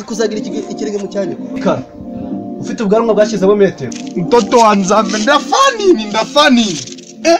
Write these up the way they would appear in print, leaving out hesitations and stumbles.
Kuzagira ikirenge mu cyanyu. Kara. Ufite ubwanwa bwashyizemo metero. Mtoto wa Nzambe ndafanini ndafanini. Eh?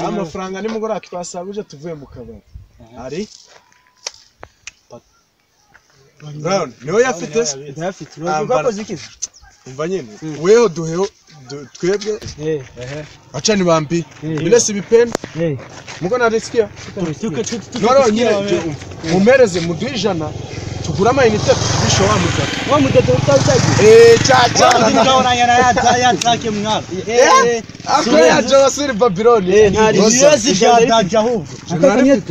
Amafaranga nimugora twasabuje tuvuye mu kabari. Ari Brown niwe yafite se? Ndayafite. Urakoze iki? Umva nyine. Weho duheho twebwe. Acha nibambi. Bile si bipenda. Muko narisikia? Noro nyine mumereze muduhe 100 tugura ama unite tubisho wa mutatu. Wa mutatu utazaje? Eh cha cha. Ndikaona yana ya zake mngaro. Eh akoya Josiri Babiloni. Eh ntari bya ahubwo.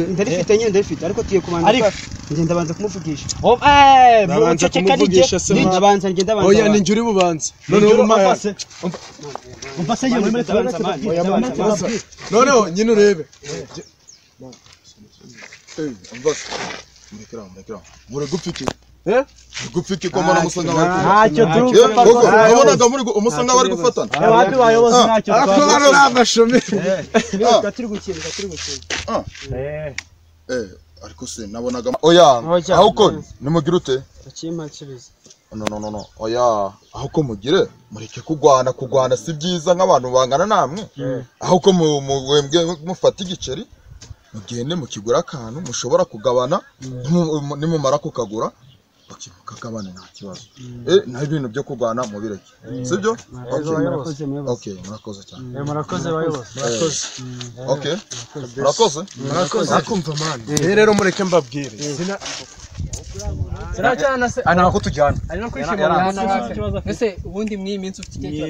Ndarifite nyine ndarifite ariko tuye kubanza. Ngenda banza kumuvugisha. Oh eh muceceka nije. Ndabanza ngenda banza. Oya ni njuri bubanza. None umafase. Umfase yewe muri tabanza. None nyine urebe. Eh umfase. Mrekera mrekera. Muri gupfiki. Eh? Gupfiki ko mbona musanga bari. Ntacyo turuka. Nabonaga muri umusanga bari gufatana. Abandi bayobozi ntacyo twakora. Ako nabashome. Turi gukina turi gukina. Eh. Eh ariko se nabonaga oya ahuko nimugire ute? Akimpa nsubiza. No no no no oya ahuko mugire mureke kugwana kugwana si byiza nk'abantu bangana namwe. Ahuko muwembwe mufata igiceri mugende mukigura akantu mushobora kugabana nimumara kukagura mukagabana nta kibazo. Eh nta ibintu byo kugwana mubireke. Sibyo? Murakoze Okay murakoze cyane. Murakoze bayobozi. Murakoze. Okay. Murakoze. Murakoze. Akumva man. Rero mureke mbabwire. Sina se ana ko tujyana. Ari no kwishimira. Ese ubundi mwi minsi ufite icyo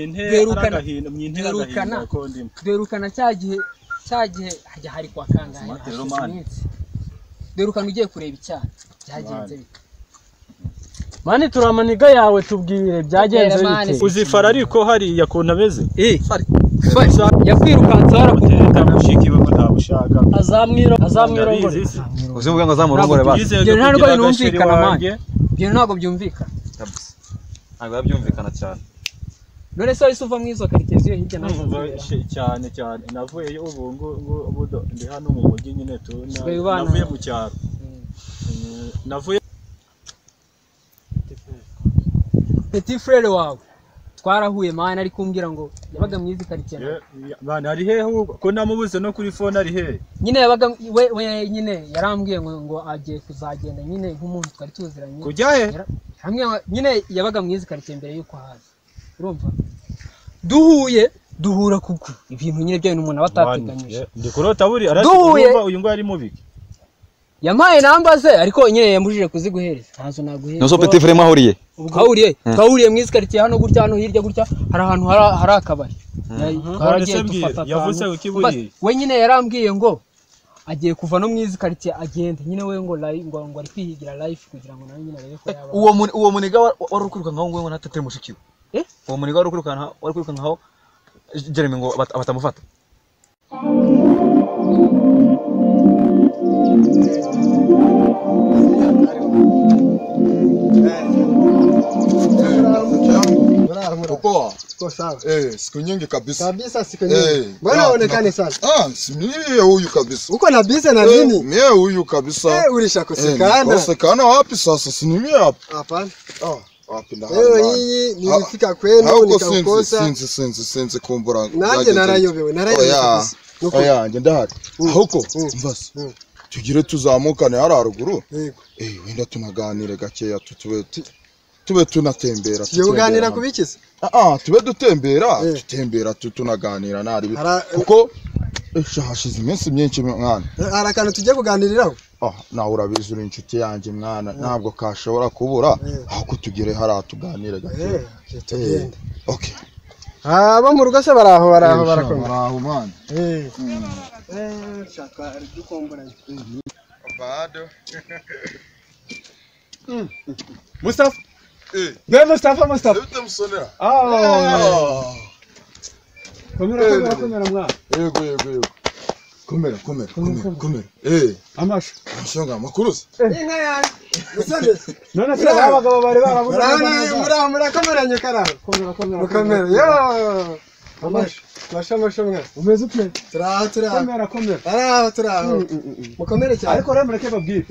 derukana derukana cyagihe hajya hari kwa kangahe. Derukana ugiye kureba icyaha byagenze bite? Mani turamaniga yawe tubwire byagenze bite? Uzifara ariko hariya kuntu ameze. Eh yakwirukansa warakutereta mushiki we ko ntabushaka. Azamwiro azamwirongore. Uzivuga ngo azamurongore basi. Ibyo ntabwo binumvikana mani. Ibyo ntabwo byumvikana. Ntabwo byumvikana cyane. None se wahise uva mu izo quartier ziyo hirya no hino cyane cyane navuyeyo ubu ngo ndi hano mu mujyi nyine tu navuye mu cyaro. Navuye Petit frère wawe twarahuye mani ari kumbwira ngo yabaga mu izi quartier. Mani ari hehe ko namubuze no kuri phone ari hehe? Nyine yabaga we nyine yarambwiye ngo agiye kuzagenda nyine nk'umuntu twari tuziranye. Kujya he? Hamwe nyine yabaga mu izi quartier mbere yuko haza. Urumva? Duhuye duhura kuko ibintu nyine byo umuntu abatateganyije. Ndi kurota buri arakumva uyu ngo ari mubi. Yamaye namba ze ariko nyine yambujije kuziguhereza. Ntazo naguhereza. Noso petit frère mwahuriye. Twahuriye twahuriye mu izi quartier hano gutya hano hirya gutya hari ahantu hari akabari. Twaragiye dufata. Yavuze ukiburiye. We nyine yarambwiye ngo agiye kuva no mu izi quartier agende nyine we ngo ngo ari kwihigira life kugira ngo nawe nyine arebe ko yaba. Uwo muniga wari ukwirukanka ngo ntatere mushiki we. Uwo muniga wari ukwirukanka Jeremy ngo batamufata. Poa. Uko sawa? Eh, siku nyingi kabisa. Kabisa siku nyingi. Mbona uonekane sana? Ah, si mimi huyu kabisa. Uko na busy na nini? Mimi huyu kabisa. Eh, ulishakosekana. Kosekana wapi sasa? Si mimi hapa. Hapana. Ah, wapi na hapa. Hii nilifika kwenu nikakosa. Sinzi kumbura. Nanjye narayobewe, narayobewe kabisa. Oya, nje ndahari. Ahubwo mvase. Tugire tuzamukane hari haruguru. Eh, wenda tunaganire gakeya tutube tube tunatembera. Tuganira kubiki se? Ah, tube dutembera, tutembera tunaganira nari. Kuko Hashize iminsi myinshi mwana. Hari akantu tugiye kuganiriraho. Nawe urabizi uri inshuti yanjye mwana, ntabwo kashobora kubura aho kutugere hariya tuganire gake. Tugende. Okay. Abo mu rugo se baraho baraho barakomeye. Baraho mwana. Shaka dukomboranye. Bado. Mustafa. Be Mustafa Mustafa. Bite musonera. Komera komera mwana. Yego yego yego. Komera komera komera komera. Amasho. Amasho amakuru se. Inka yanjye. Musore. None se abagabo bari barabuze. Muraho murakomeranye karaho. Komera komera. Mukomere. Yo. Amasho. Masha masha mwana. Umeze ute? Turaho turaho. Komera komera. Turaho turaho. Mukomere cyane. Ariko rero mureke babwire.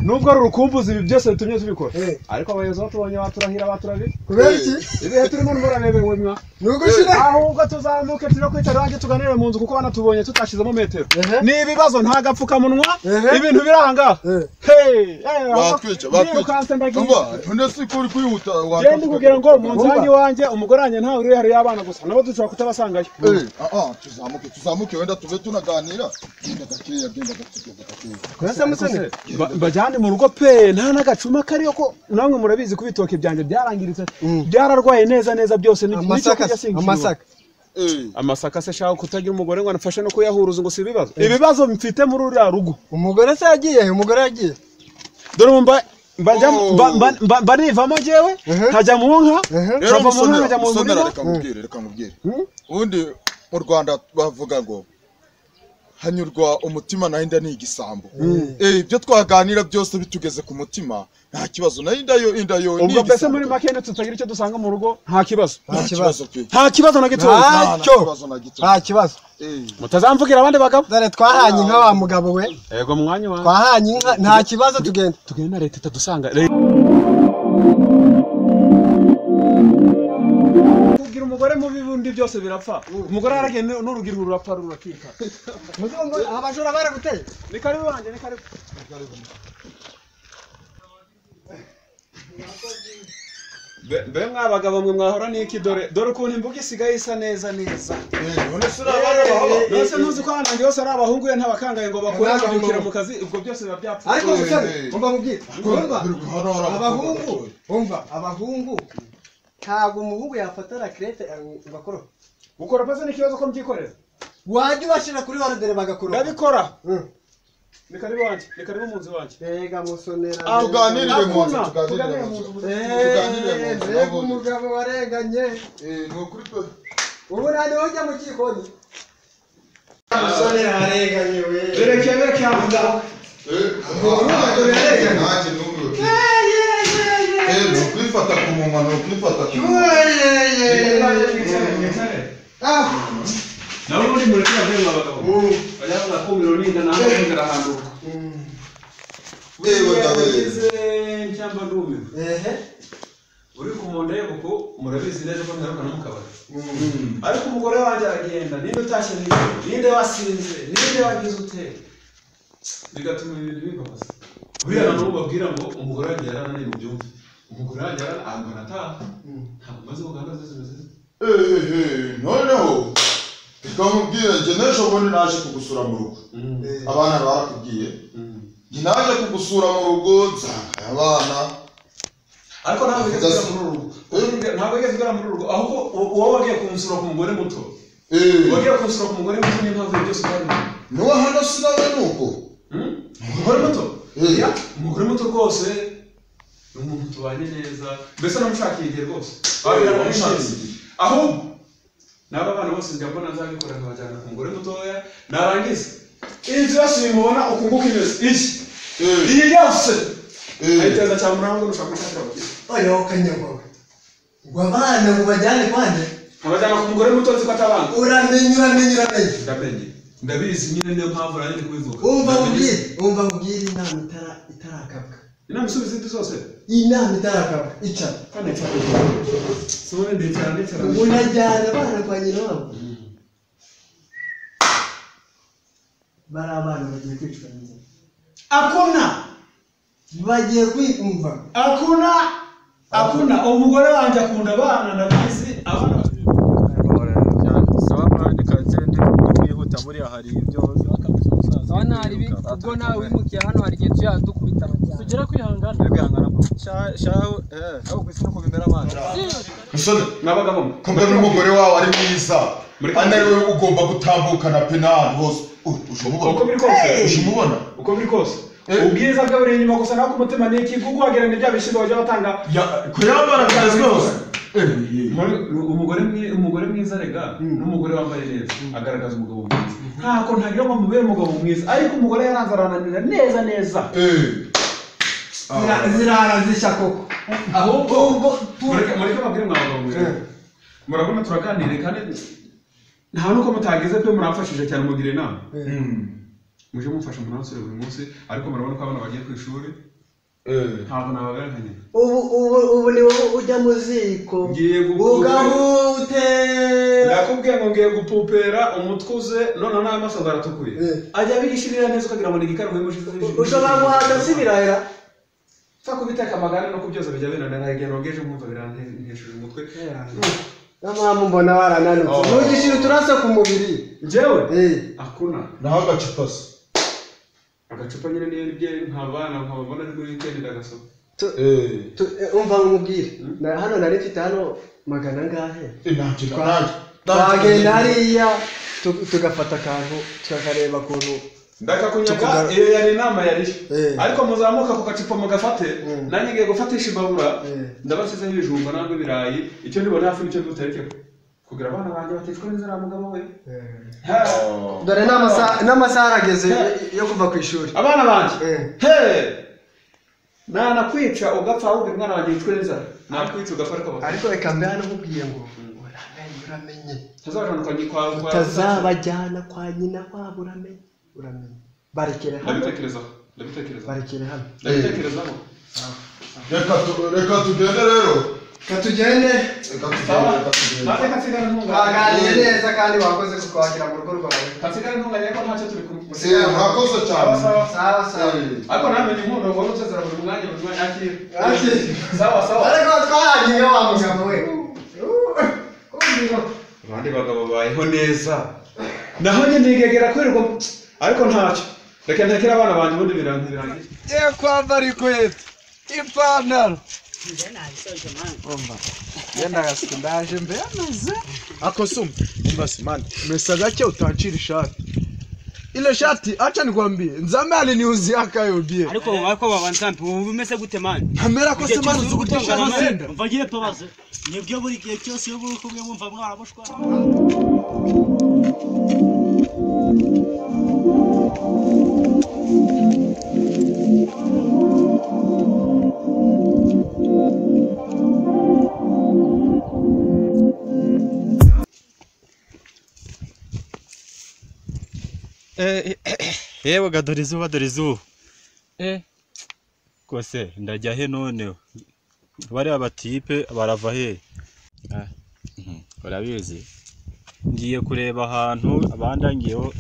Nubwo ari urukumbuzi ibi byose bitumye tubikora. Ariko abayobozi batubonye baturahira baturabira. Kubera iki? Ibihe turimo murabebewe mwa. Nugushira ahubwo tuzamuke turi kwicara wanjye tuganire mu nzu kuko banatubonye tutashizemo metero. Ni ibibazo nta gapfukamunwa ibintu biranga. Hey, batwica batwica. Umva, none si kuri kwihuta wagenda kugira ngo mu nzu yanjye wanjye umugore wanjye nta uri hari y'abana gusa nabo dushobora kutabasangayo. Tuzamuke tuzamuke wenda tube tunaganira. Genda gakeya genda gakeya gakeya. Kurasa musone. Bajyane mu rugo pe nta nagacuma kariyo ko namwe murabizi kubitoke byanjye byarangiritse. Byararwaye neza neza byose ni amasaka. Amasaka se shaka kutagira umugore ngo anafashe no kuyahuruza ngo si ibibazo. Ibibazo mfite muri uriya rugo. Umugore se yagiye, umugore yagiye. Dore mba mba nivamo jewe nkajya mu nka rero musonera musonera reka mubwire reka mubwire. Ubundi mu Rwanda bavuga ngo hanyurwa umutima naho inda ni igisambo. Ibyo twaganira byose bitugeze ku mutima nta kibazo naho inda yo inda yo. Ubwo mbese muri make tutagira icyo dusanga mu rugo nta kibazo. Nta kibazo. Nta kibazo na gito. Nta kibazo. Mutazamvugira abandi bagabo. Dore twahanye inka wa mugabo we. Yego mwanya wa. Twahanye inka nta kibazo tugenda. Tugenda leta itadusanga. Kugira umugore mu bibundi byose birapfa. Umugore aragenda n'urugiro rurapfa rurakika. Muzungu abajura baraguteye. Ni karibu wanjye ni karibu. Be mwabagabo mwe mwahora niki dore dore ukuntu imbuga isigaye isa neza neza. None se abana bahaba. None se ntuzi ko abanange bose ari abahungu ye ntabakangaye ngo bakore bakira mu kazi ubwo byose biba byapfuye. Ariko musore umva mubwire. Abahungu umva abahungu ntabwo umuhungu yafata rakrete ngo akorope. Gukoropa se ni ikibazo ko mbyikorera. Wajya ubashira kuri order bagakoropa. Ndabikora. Ni karibu wanjye, ni karibu mu nzu wanjye. Ega musonera. Tuganirire mu nzu, tuganirire mu nzu. Tuganirire mu nzu. Ega umugabo warenganye. Ni ukuri pe. Ubu nani ujya mu gikoni? Musonera arenganye we. Bereke bereke avuga. Umugabo yarenganye. Nanjye numiwe. Ni ukwifata ku munwa, ni ukwifata ku munwa. Nawe uri muri kiriya bwenge abagabo. Bajya bavuga ko mirongo ine na kongera ahantu. Yewe dawe. Cyangwa ndumiwe. Uri ku munda kuko murabizi neza ko mperuka no mu kabari. Ariko umugore wanjye aragenda, ninde utashye nijoro, ninde wasinze, ninde wagize ute. Bigatuma ibintu bibabaza. Buriya na n'ubu babwira ngo umugore wanjye yarananiye mu byumve. Umugore wanjye yarananiye ataha. Ntabwo maze gahunda zose zimeze. Noneho reka nkubwire njye n'ejo bundi naje kugusura mu rugo. Abana barakubwiye. Njye naje kugusura mu rugo nsanga abana. Ariko ntabwo wigeze ugera muri uru rugo. Ntabwo wigeze ugera muri uru rugo. Ahubwo wowe wagiye kunsura ku mugore muto. Wagiye kunsura ku mugore muto niyo mpamvu byose byari. Niwe hano sinawe nuko. Umugore muto? Umugore muto rwose ni umuntu tubanye neza. Mbese namushakiye igihe rwose. Ahubwo naba abana bose njya mbona nzabikora nkabajyana ku mugore mutoya narangiza inzu yose mubona uku nguku imeze iyi iyi yose ayiteza cyane murangwa nushaka gushakira abakiriya. Oya kanyagwawe ngo abana ngo bajyane kwande nkabajyana ku mugore muto nzi ko atabana. Uramenye uramenye uramenye. Ndamenye ndabizi nyine niyo mpamvu nanjye ndi kubivuga. Umva nkubwire umva nkubwire inama itarakabwa. Inama isubiza indi zose. Inama itarakabwa icara. Kandi icara. Sibone ndicara ndicara. Unajyana abana kwa nyina wabo. Bari abana bagiye kwicwa n'inzara. Akuna bagiye kwikumva. Akuna akuna umugore wanjye akunda abana ndabizi abana. Sawa mwana kaze ndi kwihuta buriya hari ibyo Sawa ntari bi ubwo nawe wimukiye hano hari igihe tuyadukubitana cyane. Tugera kwihangana. Kwihangana sha aho ku isi nuko bimera mwana. Musore mwabagabo kumbe n'umugore wawe ari mwiza ana ari we ugomba gutambukana penal hose ushobora uko biri kose ushimubona uko biri kose ubwiza bwe buri inyuma gusa naho ku mutima ni iki kuko wagira ni bya bishyimbo bajya batanga kuyambara kazi rwose. Umugore mwiza rega n'umugore wambaye neza agaragaza umugabo mwiza ntako ntagira ngo mubere umugabo mwiza ariko umugore yaranze arananira neza neza zirarazisha koko ahubwo mureke babwire mwa bagabo mwe murabona turaganire kandi nta nuko mutagize pe muramfashije cyane mugira inama muje mumfasha munansure buri munsi ariko murabona ko abana bagiye ku ishuri ntabwo nababera nka nyina ubu ni wowe ujya mu ziko ugahutera ndakubwiye ngo ngiye gupupera umutwe uze noneho n'amaso aratukuye ajya abigishirira neza ukagira ngo ni igikara muhimushize ushobora guhaza si ibirahira pfa kubiteka amagare no kubyoza bijya binanira igihe nogeje nkumva birantesheje umutwe niyo mpamvu mbona warananutse ntugishire uturaso ku mubiri njyewe akuna naho agacupa se agacupa nyine niyo nibye nkabana nkababona ari muri weekend ndagasoma umva nkubwire hano nari mfite hano magana angahe twagenda hariya tugafata akantu tukakareba ukuntu ndakakunyaga iyo yari inama yari ariko muzamuka ku gacupa mugafate nanjye ngiye gufatisha imbabura ndabashyizeho ibijumba nangwa ibirayi icyo ndibona hafi nicyo nduterekeho kugira abana banjye baticwa n'inzara mugabo we dore n'amasaha arageze yo kuva ku ishuri abana banjye he nanakwica ugapfa ahubwo umwana wanjye yicwe n'inzara nakwica ugapfa ariko reka mbe hano nkubwiye ngo uramenye utazabajyana kwa utazabajyana kwa nyina wabo uramenye uramenye barekere hano ndabitekerezaho ndabitekerezaho barekere hano ndabitekerezaho reka tugende rero reka tugende reka tugende twaganiriye neza kandi wakoze kutwakira mu rugo rwawe katsigara ntunganye ariko ntacyo turi kumwe murakoze cyane sawa sawa ariko namenye inkundo ngo usezera buri mwanya buri mwanya akira sawa sawa ariko twahagiye wa mugabo we abandi bagabo babayeho neza naho nyine nigegera kwirirwa ariko ntacyo reka ntekere abana banjye ubundi birangiye ye kwambara inkweto ipantaro yenda gasike ndaje mbemeze akosuma umva man mesa gake utancira ishati ile shati acha nikwambie nzame aliniuziaka hiyo bie ariko babanza ubu bimeze gute man amera ko sema nzukutisha masenda umva ngiye pabaze nibyo buri gihe cyose iyo muri kumwe mumva mwaramushwa Yewe ga dore izuba dore izuba kose ndajya he noneho bariya batipe barava he urabizi ngiye kureba ahantu abandangiyeho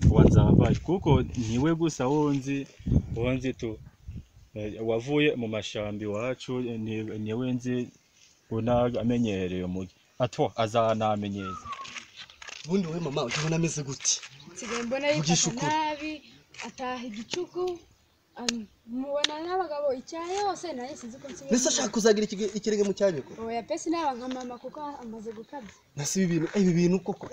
wanzambaye kuko niwe gusa wonzi tu wavuye mu mashyamba iwacu niwe nzi unamenyereye umugi ato azanamenyeza ubundi we mama ujya ubona ameze gute nsigaye mbona yifata nabi ataha igicuku mubona n'abagabo icyaha yose nanjye sinzi ko nsigaye mbese ashaka kuzagira ikirenge mu cyanyoko oya pe sinaba nka mama kuko amaze gukabya nasi ibi bintu koko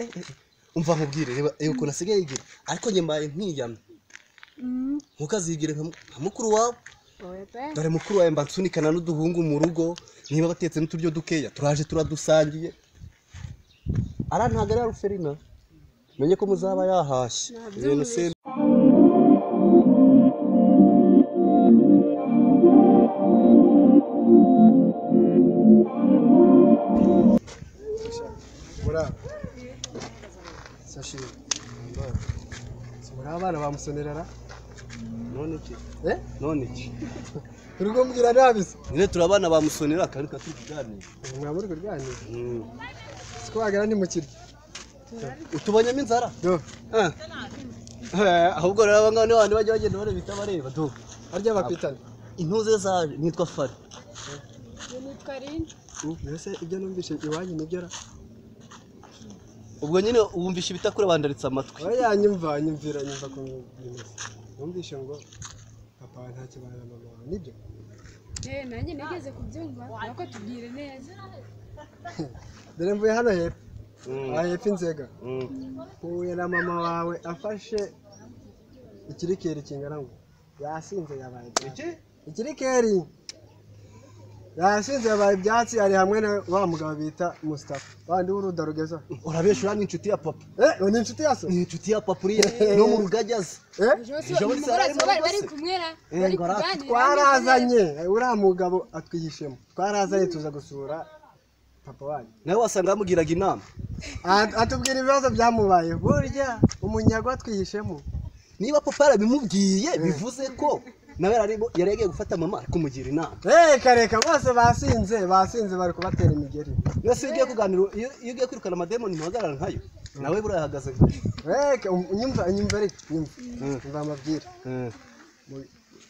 umva nkubwire reba ukuntu asigaye yigira ariko njye mbaye nkiyamye ntukazigire nka mukuru wawe dore mukuru wawe mba nsunikana n'uduhungu mu rugo niba batetse n'uturyo dukeya turaje turadusangiye ara ntabwo ari aruferina menye ko muzaba yahashye ibintu se muri abana bamusonerara none iki none iki uri kumbwira nabi se nyine turi abana bamusonera kandi tukaba turi kuganira mwaba muri kuganira siko wagira ni mu kiryo utubonyemo inzara ahubwo rero aba ngaba ni abantu bajya bagenda bareba itabareba do harya bakwitana intuze zaje nitwa Fari nitwa Rina mbese ibyo numvise iwanyu nibyo ra Ubwo nyine wumvisha ibitakure bandaritse amatwi. Oya nyumva nyumvira nyumva ko bimeze. Wumvishe ngo papa nta kibana na mama wawe nibyo? Nanjye nigeze kubyumva ariko tubwire neza. Dore mvuye hano hepfo. Aha hepfo inzega. Mpuye na mama wawe afashe ikirikeri kingana ngo yasinze yabaye iki? Ikirikeri. Yasinze yabaye ibyatsi ari hamwe na wa mugabo bita Mustafa. Bandi w'uruda rugeza. Urabeshura ni inshuti ya papa. Ni inshuti ya so? Ni inshuti ya papa uriya no mu rugajyaza. Bari kumwera. Bari kuganira. Twarazanye uriya mugabo atwihishemo. Twarazanye tuza gusura papa wanyu. Nawe wasanga yamugiraga inama. Atubwira ibibazo byamubaye. Burya umunyago atwihishemo. Niba papa yarabimubwiye bivuze ko nawe yaregeye gufata mama kumugira inama. Reka bose basinze bari kubatera imigeri. Nase ugiye kuganira iyo ugiye kwirukana amademoni ntuhagarara nkayo. Nawe buriya ahagaze nkayo. Reka unyumva ariko nyumva amabwire.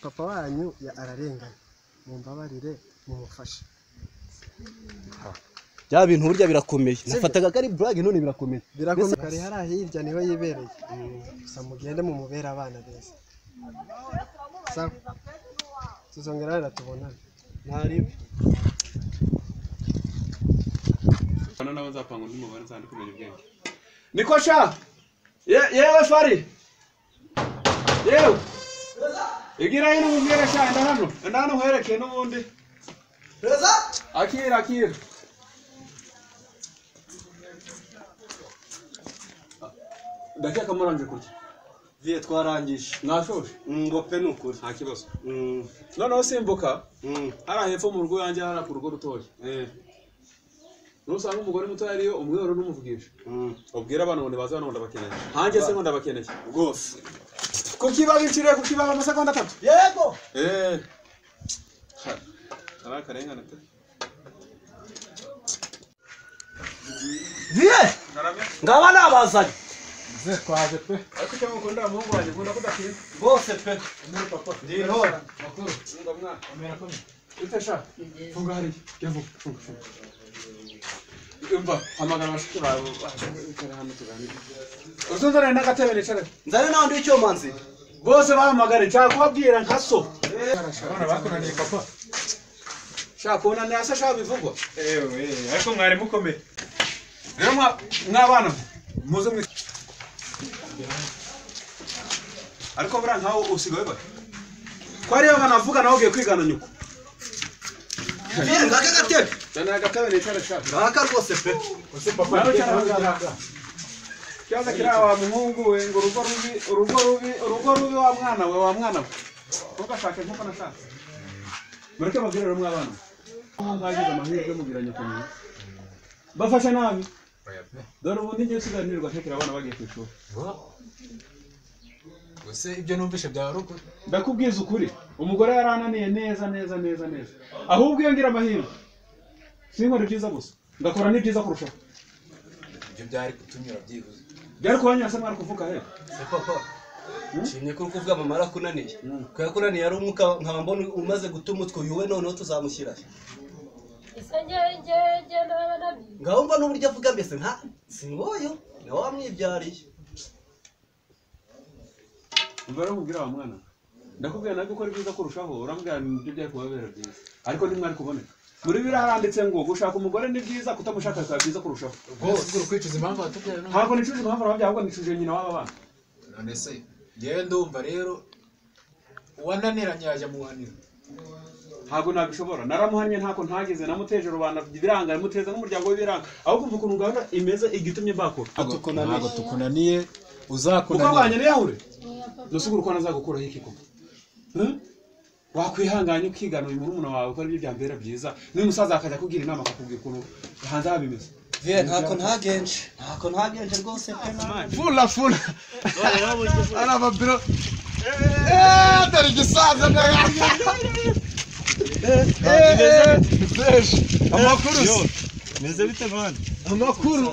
Papa wanyu ararengana. Mumbabarire mumufashe. Bya bintu burya birakomeye. Nafataga kari blague none birakomeye. Birakomeye kari hara hirya niho yibereye. Gusa mugende mumubera abana beza. Sawa. Tuzongera rero tubonane. Ntari. Bana nabo nzapanga undi mubare nzandi kumenya ubwenge. Niko sha. Yewe Fari. Yewe. Igira hino mubwire sha enda hano. Enda hano nkwereke n'ubundi. Reza? Akira akira. Ndakeka murangije kurya. Viye twarangije. Mwashoje? Ngo pe nukuri. Nta kibazo. Noneho simbuka. Hara hepfo mu rugo yanjye hara ku rugo rutoya. Nusanga umugore muto yariyo umwero n'umuvugisha. Ubwira abantu ngo nibaze hano ndabakeneye. Hanjye se ngo ndabakeneye. Rwose. Kukiba bicire kukiba amasegonda 3. Yego. Ara karengane pe. Viye! Ngaba nabazanye. Twaje pe. Ariko cyangwa ukunda muhungu wanjye ukunda kudakinda. Rwose pe. Muri papa. Ndi intore. Makuru. Ngo mwana. Amera komye. Ute sha. Funga hariya. Jya vuba. Funga funga. Umva hamagara abashuti bawe bicara hano tuganire. Uzunzanire n'agatebe nicare. Nzane n'abandi w'icyomanzi. Bose bahamagare nshaka kubabwira nka so. Abana bakunaniye papa. Shaka kunaniye se shaka bivugwa. Ewe ariko mwari mukomeye. Rero mwabana muze mwe. Ariko buriya nkaho usigaye bari. Ko ariyo banavuga nawe ugiye kwigana nyuko. Ngaka gatebe. Nzanira agatebe nicare sha. Ngaka rwose pe. Ose papa Kibazo kiri wa muhungu we ngo urugo rubi urugo rubi urugo rubi wa mwana we wa mwana we. Ntugashake nkuko nashatse. Mureke babwire rero mwabana. Mwagize amahirwe mubiranye kumwe. Bafasha nabi. Dore ubundi ngiye usiganirwa ntekera abana bagiye ku ishuri. Gusa ibyo numvishe bya rugo. Ndakubwiza ukuri. Umugore yarananiye neza neza neza neza. Ahubwo iyo ngira amahirwe. Sinkora ibyiza gusa. Ngakora n'ibyiza kurushaho. Ibyo byari kutunyura byibuze. Byari kubanyura se mwari kuvuga he? Se papa. Nshimye ko kuvuga mama arakunaniye. Ko yakunaniye ari umwuka nkaba mbona umaze guta umutwe uyu we noneho tuzamushyira. Ese nge ndabananiye. Ngaho mva n'uburyo avuga mbese nta singoyo nawe wamwibyariye. Umva rero nkubwira wa mwana. Ndakubwira nawe gukora ibyiza kurushaho urambwira nibyo byari kubabera byiza. Ariko ntimwari kuboneka. Muri biriya haranditse ngo gushaka umugore ni byiza kutamushaka bikaba byiza kurushaho. Rwose uri kwicuza impamvu watubyaye none. Ntabwo nicuje impamvu wabyaye ahubwo nicuje nyina w'aba bana. None se ngewe ndumva rero uwananiranye yajya mu buhaniro. Ntabwo nabishobora naramuhannye ntako ntagize namuteje rubanda biranga namuteza n'umuryango we biranga ahubwo umva ukuntu gahunda imeze igitumye mbakura. Ntabwo tukunaniye uzakunaniye. Uko abanye niyahure. Nusugura uko nazagukuraho iki koko. Wakwihanganye ukigana uyu murumuna wawe ko aribyo byambera byiza n'uyu musaza akajya kugira inama akakubwira ukuntu hanze habimeze. Viye ntako ntagenje ntako ntagenje rwose pe. Fula fula. Araba bro. Dore igisaza fresh. Amakuru. Meze bite man? Amakuru.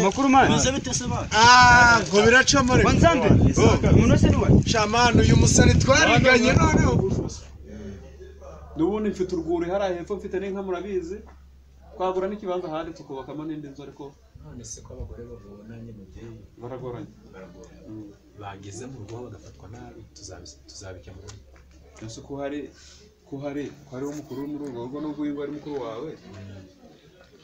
Makuru man. Meze bite se man? Ah, ngo biracamo reka. Wanzambe. Umuntu se niwe. Shamano uyu musani twariganye noneho. Nubundi mfite urwuri hara hepfo mfite n'inka murabizi. Twagura n'ikibanza ahandi tukubakamo n'indi nzu ariko None se ko abagore babonanye mubyeyi baragoranye bageze mu rugo bagafatwa nabi tuzabikemura. Ese ko hari umukuru muri urwo rugo nubwo uyu ari mukuru wawe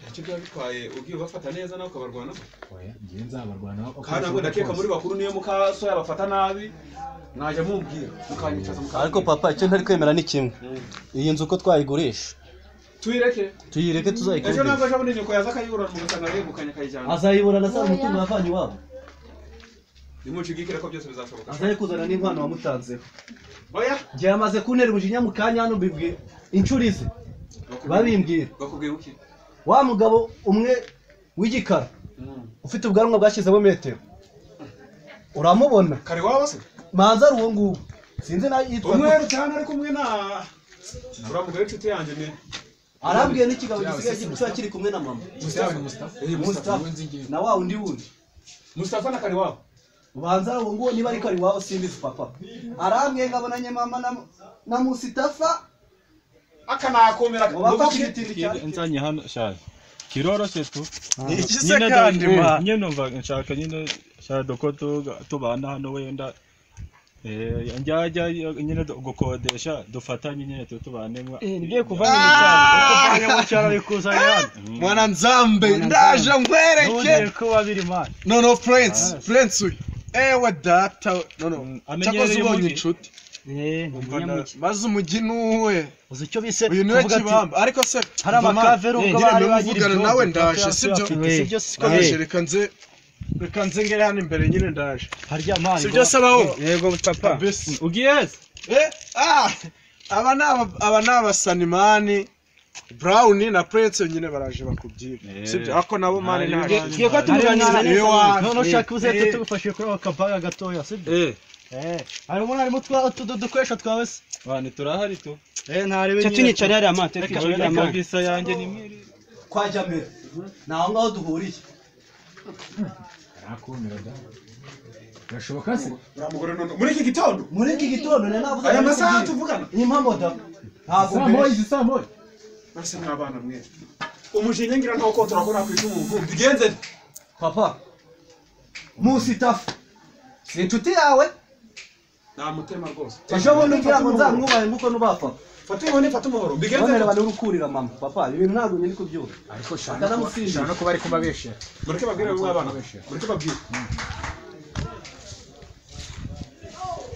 ntacyo byaba bitwaye ugiye ubafata neza nawe ukabarwanaho? Oya ngiye nzabarwanaho kandi ntabwo ndakeka muri bakuru niyo mukaso yabafata nabi mwajya mumbwira mukanyicaza mukanyicaza. Ariko papa icyo ntari kwemera ni kimwe, iyi nzu uko twayigurisha tuyireke tuzayikodesha. Ejo ntabwo ejo bundi nyoko yaza akayiburana mugasanga yegukanye akayijyana. Azayiburana asaba umutungo wavanye iwabo. Nimushigikire ko byose bizashoboka. Azaye kuzana n'inkwano wamutanzeho. Oya njye yamaze kuntera umujinya mu kanya hano mbibwiye inshuro izi babimbwira. Bakubwiye uki? Wa mugabo umwe w'igikara ufite ubwanwa bwashyizemo metero uramubona? Kare waba se? Manza ari uwo nguwo sinzi nayo yitwa umweru cyane ari kumwe na uramugabo w'inshuti yanjye ni arambwiye n'ikigabo gisigaye gipfa kiri kumwe na mama Mustafa na wa undi wundi Mustafa na kare wabo ubanza uwo nguwo niba ari kare wabo simbizi papa arambwiye ngabonanye mama na Mustafa akanakomera nzanye hano shaje kiroroshye tu iki se kandi ma nyine numva nshaka nyine shaje doko tubana hano wenda njyajya nyine gukodesha dufatanye nyine tubane ngiye kuvana mu cyaro mu cyaro bikuzanye hano mwana nzambe ndaje nkwereke ko babiri man no prince uyu ewe data no cyakoze ubonye inshuti maze umujyi nuwe uzi icyo bise uyu niwe kibamba ariko se hari amakavero ubwo bari bavugana nawe ndaje sibyo ndaje reka nze ngere hano imbere nyine ndaje harya mani sibyo se abaho yego papa ugiye aba ni abasanimani Brown na Prince nyine baraje bakubyira sibyo ako nabo mani ntaje tugiye ko tumuganiriza neza none ushaka uze tugufashe kuri akabaga gatoya sibyo hari umuntu arimo udukoresho twawe se bane turahari tu ntarebe nyine tunicare hariya amato twicarire kabisa yanjye ni mwiri kwa Jamil naho ngaho duhuriye arakumira da birashoboka se uramugore none muri iki gitondo nari navuze aya masaha tuvugana ni impamvu da ntabwo mbere saa moya nase mwabana mwe umujinya ngira ntaho ko turakora kwita umuntu bigenze papa Musitafa si inshuti yawe namutema rwose ejo bundi ngira ngo nzamwubahe nkuko nubaha papa fata inkoni fata umuhoro bigenze none bari urukurira mama papa ibintu ntabwo nyine kubyumva ariko shana no kuba ari kumabeshera mureke babwire bamwe abana mureke babwire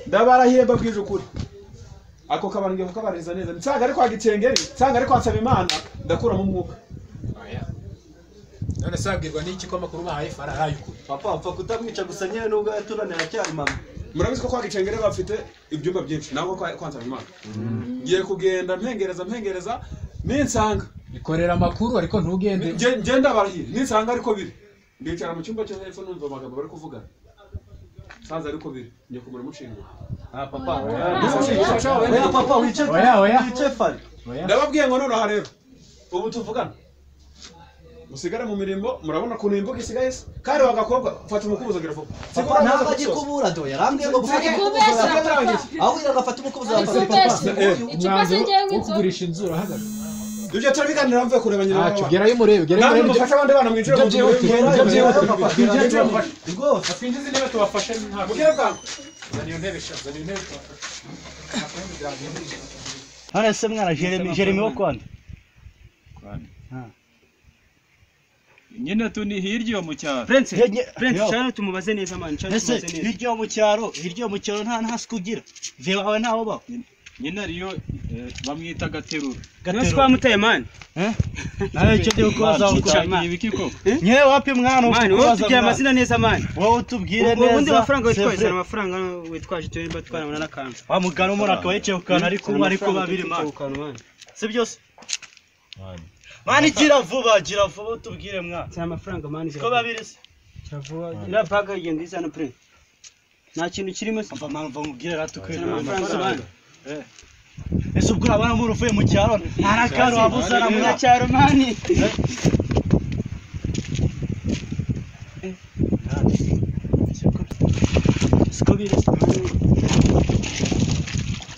ndabarahiye mbabwije ukuri ako kabana ngiye kukabaririza neza nsanga ari kwa Gicengeri nsanga ari kwa Nsabimana ndakuramo umwuka oya none se wabwirwa n'iki ko amakuru bahaye fararaye ukuri papa upfa kutamwica gusa nyine nubwo yaturanira cyari mama murabizi ko kwa Gicengeri bafite ibyumba byinshi nabo kwa Nsabimana ngiye kugenda mpengereza ninsanga ikorera amakuru ariko ntugende ngenda barahiye ninsanga ariko biri ndicara mu cyumba cyo hepfo numva amagambo bari kuvugana sanze ariko biri ngiye kumura umushinga papa oya papa wice wice fari ndababwiye ngo nonaha rero ubu tuvugana musigare mu mirimo murabona ukuntu imbuga isigaye se kandi wagakobwa fata umukubuzo gira vuba papa ntabwo agikubura do yarambwiye ngo gufata umukubuzo aho agafata umukubuzo papa umwanzuro wo kugurisha inzu urahagaze ibyo turabiganira mvuye kureba nyina ntacyo gerayo murebe gerayo murebe mufashe abandi bana mwinjire mu ibyo byihute rwose twinjize intebe tubafashe ntabwo mugire bwangu zana iyo ntebe sha zana iyo ntebe tubafashe hano se mwana Jeremy wo kwande nyine tu ni hirya mu cyaro Prince cyane tumubaze neza man cyane tumubaze neza hirya mu cyaro nta suku ugira ve wawe ntaho baho nyine ariyo bamwita gaterura gaterura twamuteye man nawe icyo ndi kubaza ibiki koko nyewe wapi mwana man wowe tubwire amazina neza man wowe utubwire neza ubundi amafaranga witwaje amafaranga witwaje tuyemba twanabona n'akantu wa mugana umuntu akaba yicaye ku kantu ariko umwe ariko babiri man si byose mani gira vuba utubwire mwana si amafaranga mani ko babiri se gira vuba ira baga igenda izana pre nta kintu kirimo se mva mva mubwire ratukwira amafaranga mani ese ubwo urabona umuntu uvuye mu cyaro nta n'akantu wabuzana mu cyaro mani siko biri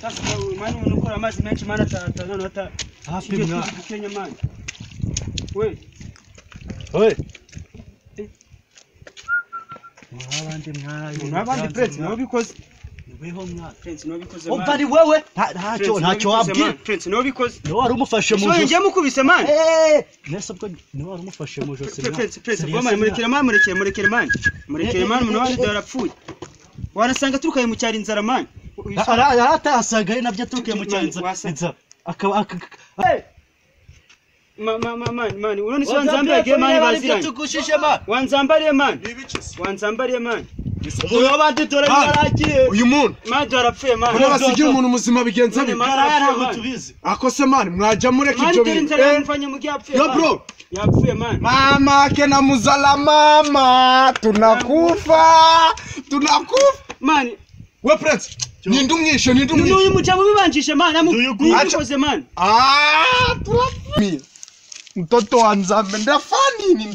sasa mani umuntu ukora amazi menshi mani atata none ata hafi mwa Kenya mani we we Abandi mwaraye. Abandi Prince niwe bikoze. Weho mwana. Prince niwe bikoze man. Umva ni wewe ntacyo wabwira. Prince niwe bikoze. Niwe wari umufashe mu josi. Ngiye mukubise man. Nese ubwo niwe wari umufashe mu josi. Prince man murekere man murekere man. Murekere man umuntu wandi darapfuye. Warasanga turukaye mu cyari inzara man. Aratasaga ari nabyo aturukaye mu cyari inzara. Akaba Man urone se wanzambariye man baziranye. Wanzambariye man. Wanzambariye man. Umuntu w'abandi dore yaragiye. Uyu muntu man darapfuye man. Ko basigira umuntu muzima bigenza bite? Ako se man mwajya mureka ibyo bintu. Yo bro. Yapfuye man. Mama kena muzala mama tunakufa. Tunakufa. Man. We Prince. Nindumwishe nindumwishe. N'uyu mujabo bibanjishe man amubikoze man. Ah turapfuye. Mtoto wa Nzambe ndafani nini?